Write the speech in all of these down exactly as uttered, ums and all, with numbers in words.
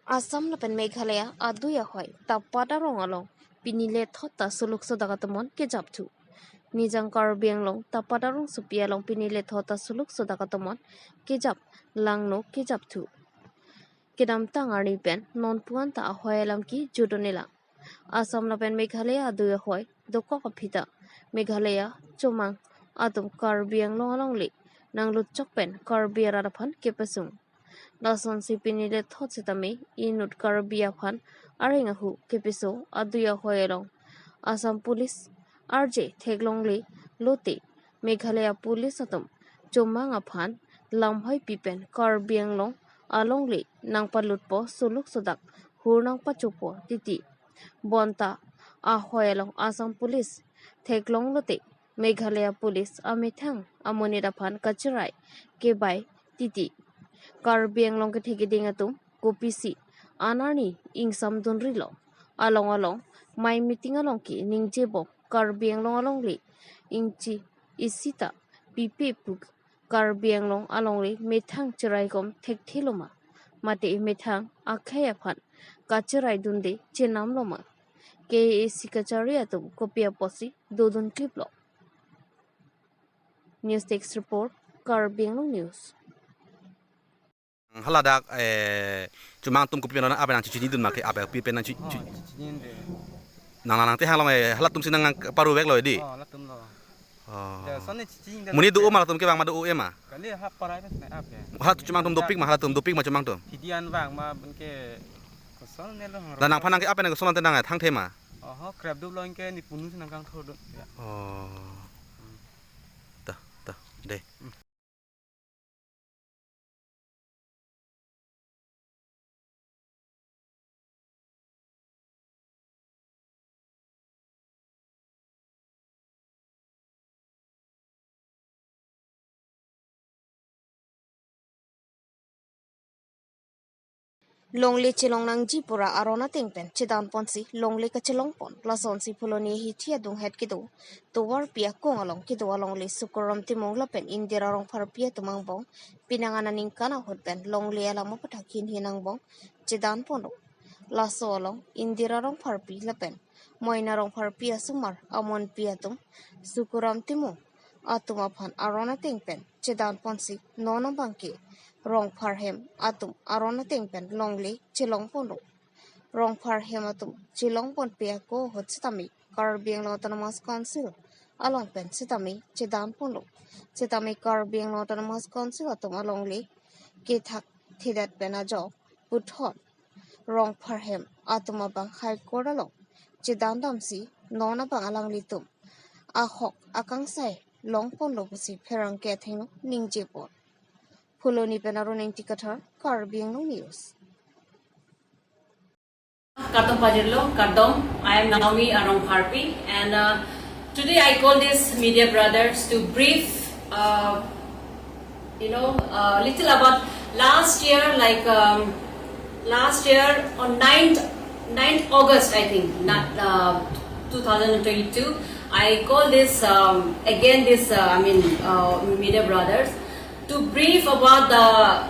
Assam lapen Meghalaya adui ahoi Tapat arong along pini lethot ta suluk sodak atomon kejapthu. Nijang Karbi Anglong Tapat arongsopi along pini lethot ta suluk sodak atomon kejap langno kejapthu. Kedamtang arni pen nonpu-an ta ahoi alam kejut un-elang. Assam lapen Meghalaya adui ahoi dokok aphi ta Meghalaya chomang atum Karbi Anglong alongle nanglutchok pen Karbi arat aphan kepasung. Lasonsi pini lethot sitame inut Karbi aphan areng ahu kepiso adui ahoi along Assam Police arje theklongle lote Meghalaya Police atum chomang aphan lamhaipi pen Karbi Anglong alongle nangpalutpo suluk sodak hur nangpachopo titi. Bonta ahoi along Assam Police theklong lote Meghalaya Police amethang amonit aphan kacherai kebai titi. Karbi Anglong kethe keding atum kopisi anarni ingsamdunrilo? Along along mei meeting along ke ningjebom Karbi Anglong alongle ingchi isi ta pipe pu Karbi Anglong alongle methang cheraikom thekthelo ma? Mate methang akhei aphan kacherai dunde chenamlo ma? K A A C kachari atum kopi apotsi dodun kliplo? News Desk Report, Karbi Anglong News. Haladak, eh, chomang atum kopi nang abe nangchechinidun ma ke abe kopi pen nangche-, Oh, che-, chechinide. Nang nang te hang long, eh, halatum si nangparuveklo di. Oh, latum lo. Oh. Ya, sone chechinide. Monit do-o ma latum ke bang ma do-o e ma? Kali ha parai na abe. Halatum chomang atum dopik ma, halatum dopik ma chomang atum. Hidian bang ma bangke kosonne lo hang. Dan nangphan nang ke abe nang kosonne nang thangthe ma? Oho, krep dup lo ke ni punu si nangkangthurdun. Ya. Oh. Hmm. Dah, dah, deh. Hmm. Longle chelong nangji pura aron ateng pen chedanponsi longle kachelongpon. Lasonsi Phuloni ahithi adunghet kedo tovarpi akong along kedo alongle Sukuram Timung lapen Indira Rongpharpi atum angbong penang aningkan ahut pen longle alam apathak hinhin angbong chedanponlo. Laso along Indira Rongpharpi lapen Moina Rongpharpi asomar amonpi atum Sukuram Timung atum aphan aron ateng pen chedanponsi non abangke Rongpharhem atum aron ateng pen longle chelongponlo. Rongpharhem atum chelongponpe ako ahut sitame Karbi Anglong Autonomous Council along pen sitame chedanponlo. Sitame Karbi Anglong Autonomous Council atum alongle kethak thedet pen ajok puthot Rongpharhem atum abang High Court along chedandamsi non abang alanglitum ahok akangsai longponlo pusi pherangke athengno ningjepon. Phuloni pen Arun Engti Kathar, Karbi Anglong News. Kardom pajirlo, kardom. I am Naomi Arong Harpi, and, uh, today I call this media brothers to brief, uh, you know, a little about last year, like, um, last year on ninth, ninth August, I think, not, uh, two thousand twenty-two. I call this, um, again, this, uh, I mean, uh, media brothers to brief about the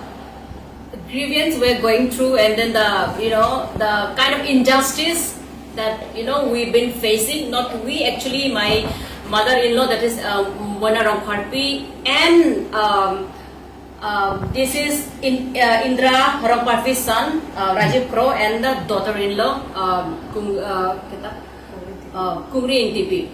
grievance we're going through, and then the, you know, the kind of injustice that, you know, we've been facing. Not we, actually, my mother-in-law, that is, um, Moina Rongpharpi, and, um, um, this is in, uh, Indira Rongpharpi's son, uh, Rajiv Kro, and the daughter-in-law, um, Kung, uh, kita, uh, Kungri Engtipi.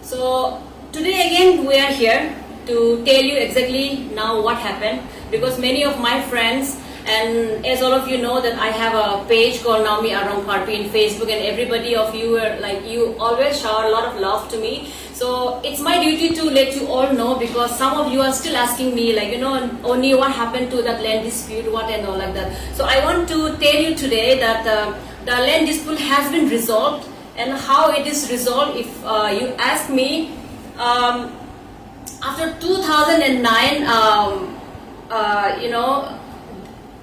So today again we are here to tell you exactly now what happened, because many of my friends, and as all of you know that I have a page called Naomi Arong Harpi in Facebook, and everybody of you are like, you always shower a lot of love to me. So it's my duty to let you all know, because some of you are still asking me, like, you know, only what happened to that land dispute, what and all like that. So I want to tell you today that, uh, the land dispute has been resolved, and how it is resolved, if, uh, you ask me, um, after two thousand nine, um, uh, you know,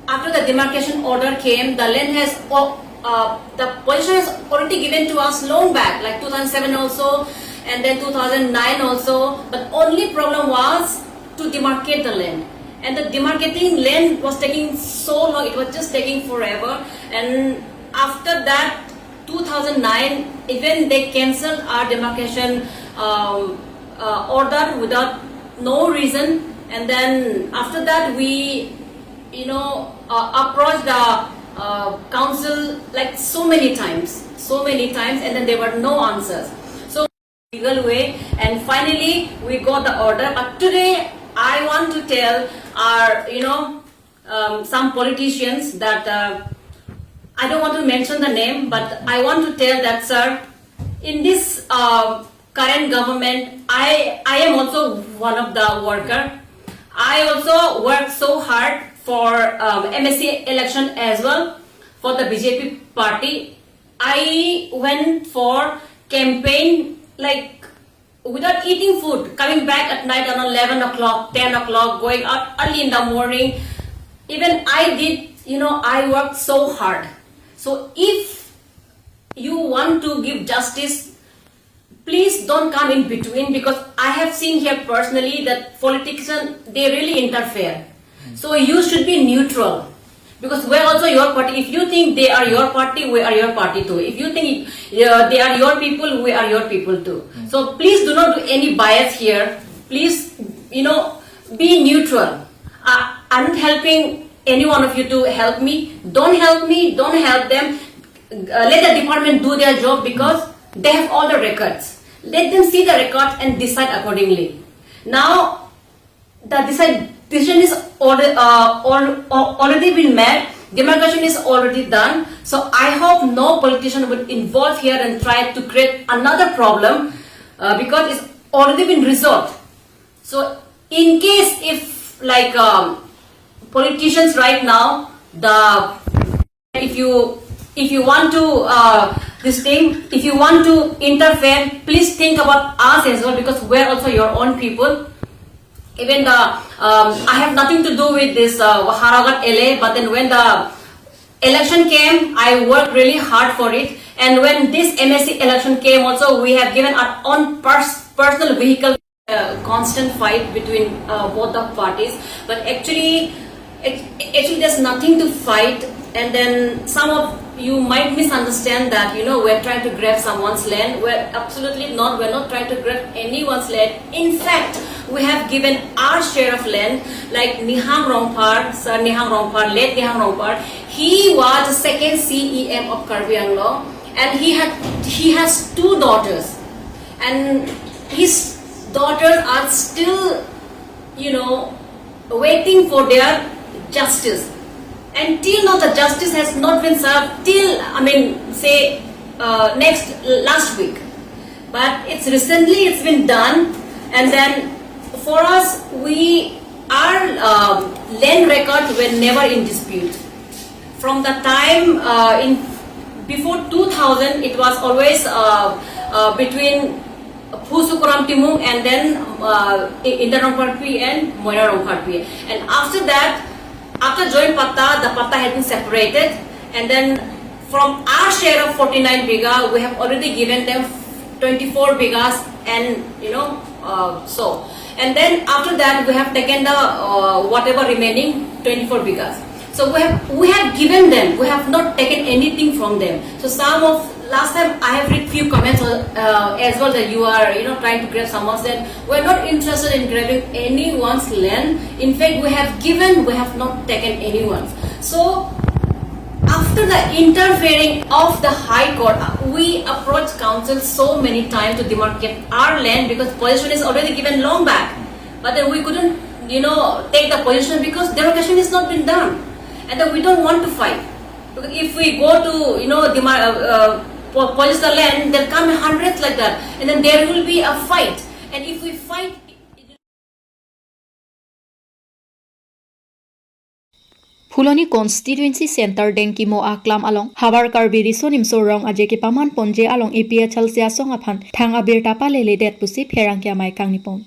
after the demarcation order came, the land has, o-, uh, the position has already given to us long back, like two thousand seven also, and then two thousand nine also. But only problem was to demarcate the land. And the demarcating land was taking so long, it was just taking forever. And after that, two thousand nine, even they cancelled our demarcation um, uh, order without no reason. And then after that, we, you know, uh, approached the uh, council like so many times, so many times, and then there were no answers. So legal way, and finally we got the order. But today I want to tell our, you know, um, some politicians that uh, I don't want to mention the name, but I want to tell that, sir, in this uh, current government, I I am also one of the worker. I also work so hard for um, M A C election as well for the B J P party. I went for campaign like without eating food, coming back at night around eleven o'clock, ten o'clock, going out early in the morning. Even I did, you know, I worked so hard. So if you want to give justice, please don't come in between, because I have seen here personally that politicians, they really interfere. So you should be neutral, because we're also your party. If you think they are your party, we are your party too. If you think uh, they are your people, we are your people too. So please do not do any bias here. Please, you know, be neutral. I, I'm not helping any one of you to help me. Don't help me, don't help them. Uh, let the department do their job, because they have all the records. Let them see the records and decide accordingly. Now, the decide, decision is already, uh, al- al- already been made. Demarcation is already done. So I hope no politician would involve here and try to create another problem, uh, because it's already been resolved. So in case if like um, politicians right now, the if you if you want to uh, this thing, if you want to interfere, please think about us as well, because we're also your own people. Even the um, I have nothing to do with this uh, Howraghat L A, but then when the election came, I worked really hard for it. And when this M A C election came, also we have given our own pers- personal vehicle. A constant fight between uh, both the parties, but actually, ac- actually, there's nothing to fight. And then some of you might misunderstand that, you know, we're trying to grab someone's land. We're absolutely not. We're not trying to grab anyone's land. In fact, we have given our share of land, like Nihang Rongphar, Sir Nihang Rongphar, late Nihang Rongphar. He was the second C E M of Karbi Anglong, and he had he has two daughters, and his daughters are still, you know, waiting for their justice. And till now, the justice has not been served till, I mean, say, uh, next last week. But it's recently it's been done, and then for us, we our um, land records were never in dispute. From the time uh, in before two thousand, it was always uh, uh, between Phu Sukuram Timung and then uh, I- Inda Rongpharpi and Moira Rongpharpi. And after that, after joint patta, the patta had been separated. And then from our share of forty-nine bigha, we have already given them twenty-four bighas and, you know, uh, so. And then after that, we have taken the uh, whatever remaining twenty-four bighas. So we have we have given them. We have not taken anything from them. So some of last time I have read few comments uh, as well that you are, you know, trying to grab someone's land. We're not interested in grabbing anyone's land. In fact, we have given. We have not taken anyone's. So after the interfering of the High Court, uh, we approached council so many times to demarcate our land because position is already given long back. But then we couldn't, you know, take the position because demarcation is not been done. And then we don't want to fight. Because if we go to, you know, demar- uh, uh, po- police the land, there come hundreds like that. And then there will be a fight. And if we fight, Phuloni constituency center Dengkimo aklam along havar Karbi Riso Nimso Rong Aje kepaman ponji along A P H L C asong aphan thang abirta palele det pusi pherangke amei kangni pon.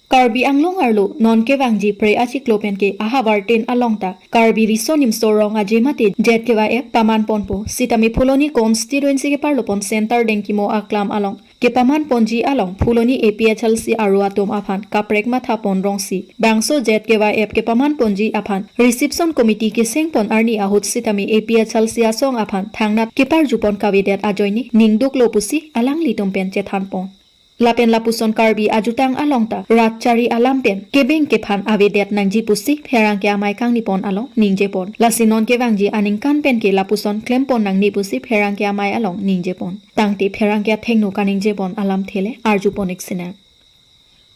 Karbi Anglong arlo non kevangji pre achiklo penke ahavar tin along ta Karbi Riso Nimso Rong Aje mate Z K Y F paman ponpo sitame Phuloni constituency keparlo pon center Dengkimo aklam along kepaman ponji along Phuloni A P H L C aro atum aphan kaprek matha pon rongsi bangso Z K Y F kepaman ponji aphan reception committee keseng pon arni ahut sitame A P H L C asong aphan thangnat keparju pon kavedet ajoine ningduklo pusi alanglitum pen chethan pon. Lapen lapuson Karbi ajutang along ta rat chari alam pen kebeng kephan avedet nangji pusi pherangke amei kangni pon along ningje pon. Lasi non kevangji aningkan pen ke lapuson klem pon nangne pusi pherangke amei along ningje pon. Tangte pherangke athengno kaningje pon alamthe le arju pon ik sinang.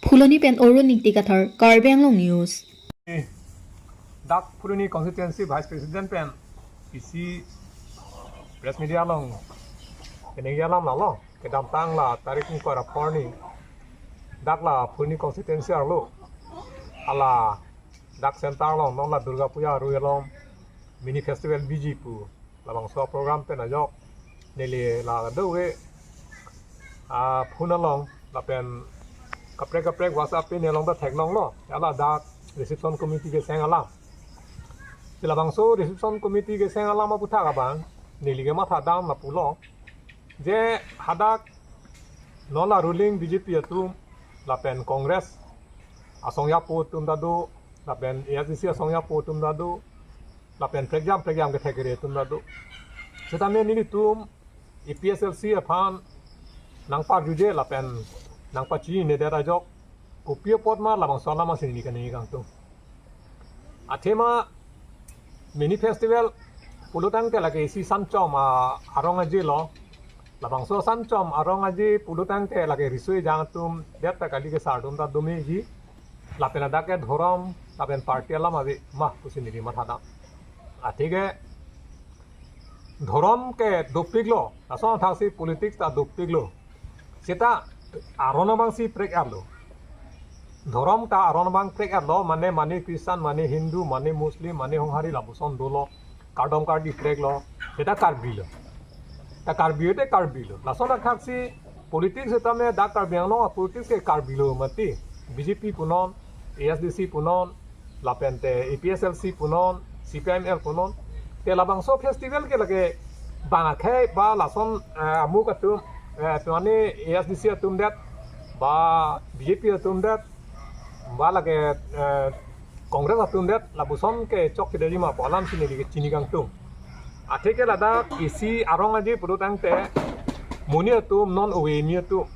Phuloni pen Arun Ingti Kathar, Karbi Anglong News. Dak Phuloni constituency vice president pen isi press media along keningje alam lalo. Kedamtang la tarik ingkoi ra phongo arni dak la Phuloni constituency arlo, hala dak center along non la Durga Puja arui along mini festival biji pu labangso program pen ajok neli la do we a phone along lapen kaprek kaprek WhatsApp pen along ta theklonglo, hala dak reception committee keseng alam. Si labangso reception committee keseng alam aputhak abang neli ke matha dam lapulo, je hadak non la ruling B J P atum lapen Congress asong yapo atum ta do, lapen A S D C asong yapo atum ta do, lapen prekjam prekjam kethek kere atum ta do. Setame nelitum A P H L C aphan nangparjuje lapen nangpachininedet ajok kopi apot ma labangso alam si neli kaningje kangtung. Athema mini festival pulo tangte lake isi sanchom a arong aje lo. Labangso sanchom arong aje pulo tangte lake riso ejang atum det ta kali kesar atum ta domeji. Lapen ladak ke dhorom lapen party alam ave ma pusi neli matha dam. Atheke dhorom ke dopiklo, lason athaksi politics ta dopiklo. Seta aron abang si prek-etlo. Dhorom ta aron abang prek-etlo, mane, mane Christian, mane Hindu, mane Muslim, mane Honghari lapuson dolo. Kardom kardi preklo. Seta Karbi lo. Ta Karbi te Karbi lo. Lason athaksi politics setame dak Karbi Anglong a politics ke Karbi lo mati. B J P punon, A S D C punon, lapen te A P H L C punon, C P I M L punon. Te labangso festival ke lake bang akhei ba lason, eh, amuk atum, eh, mane A S D C atum det, ba B J P atum det, ba lake, eh, Congress atum det, lapuson ke chokchedeji ma pu alam si neli ke chini kangtung. Atheke ladak isi arong aje pulo tangte monit atum non ove mi atum,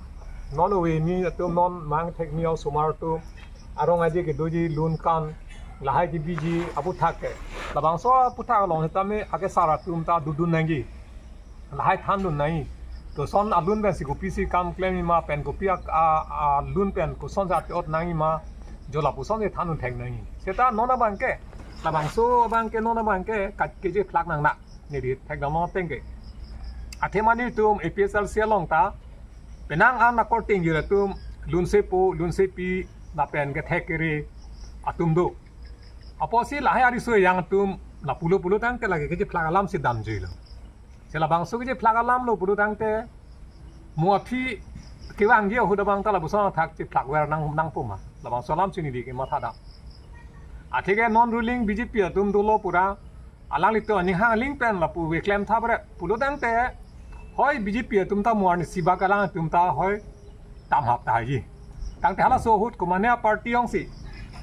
non ove mi atum, non mang thek mi osomar atum arong aje kedoji lun kan lahai kebiji aputhak ke. Labangso aputhak along setame akesar atum ta dodun nangji. Lahai thandun nangji. Koson alun pensi kopisi kam klemji ma pen kopi ak-, a, alun pen kosonsi ate-ot nangji ma, jo lapuson si thandun thek nangji. Seta non abang ke, labangso abang ke non abang ke kat keje phlak nang na. Neli thekdam ateng ke. Athema nelitum A P H L C along ta penang an akorte ingjir atum lunsepo, lunsepi lapen kethek kere atum do. Apotsi lahai ariso ejang atum lapulo pulo tangte lake keje phlak alam si damjuilo. Si labangso keje phlak alam lo pulo tangte mo aphi kevangji ahut abang ta lapuson athak chephlak ver nang nangpo ma. Labangso alam si neli ke matha dam. Atheke non ruling B J P atum dolo pura, alanglitum aning hangling pen lapu ve klem tha bre pulo tangte, hoi B J P atum ta mo arnisi bak alangtum ta hoi tam hap tahai ji. Tangte halaso ahut komane a party jongsi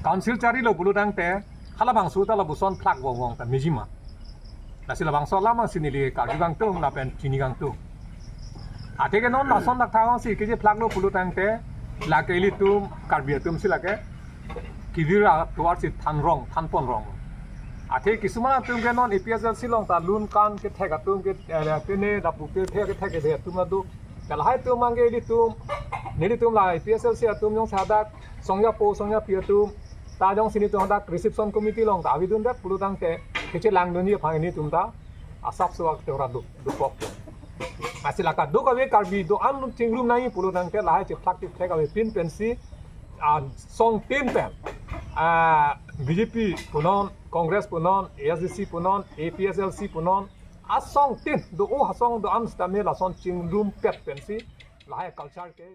council charilo pulo tangte, halabangso ta lapuson phlak vong vong ta meji ma. Lasi labangso alam si neli karju kangtung lapen chini kangtung. Atheke non lason dak thang si keje phlaklo pulo tangte, lake ilitum Karbi atum si lake kivir atovar si than rong, than pon rong. Athe kisuman atum ke non A P H L C along ta lun kan kethek atum ke, eh, kene lapu kethek kethek kethek atum adu. Lahai atum abang ke ilitum, nelitum la A P H L C atum jongsi hadak song yapo, song yapi atum ta jongsi nelitum hadak reception committee along ta avedun det pulo tangte, kechelangdunji aphan nelitum ta asapso ak tora duk, dukok. Lasi la kadokave Karbi do-an chingrum nangji pulo tangte lahai chephlak chephlek avepin pensi, ah, songtin pen, ah, B J P punon, Congress punon, A S D C punon, A P H L C punon, asongtin do-o hasong do-an sitame lason chingrumpet pensi lahai culture ke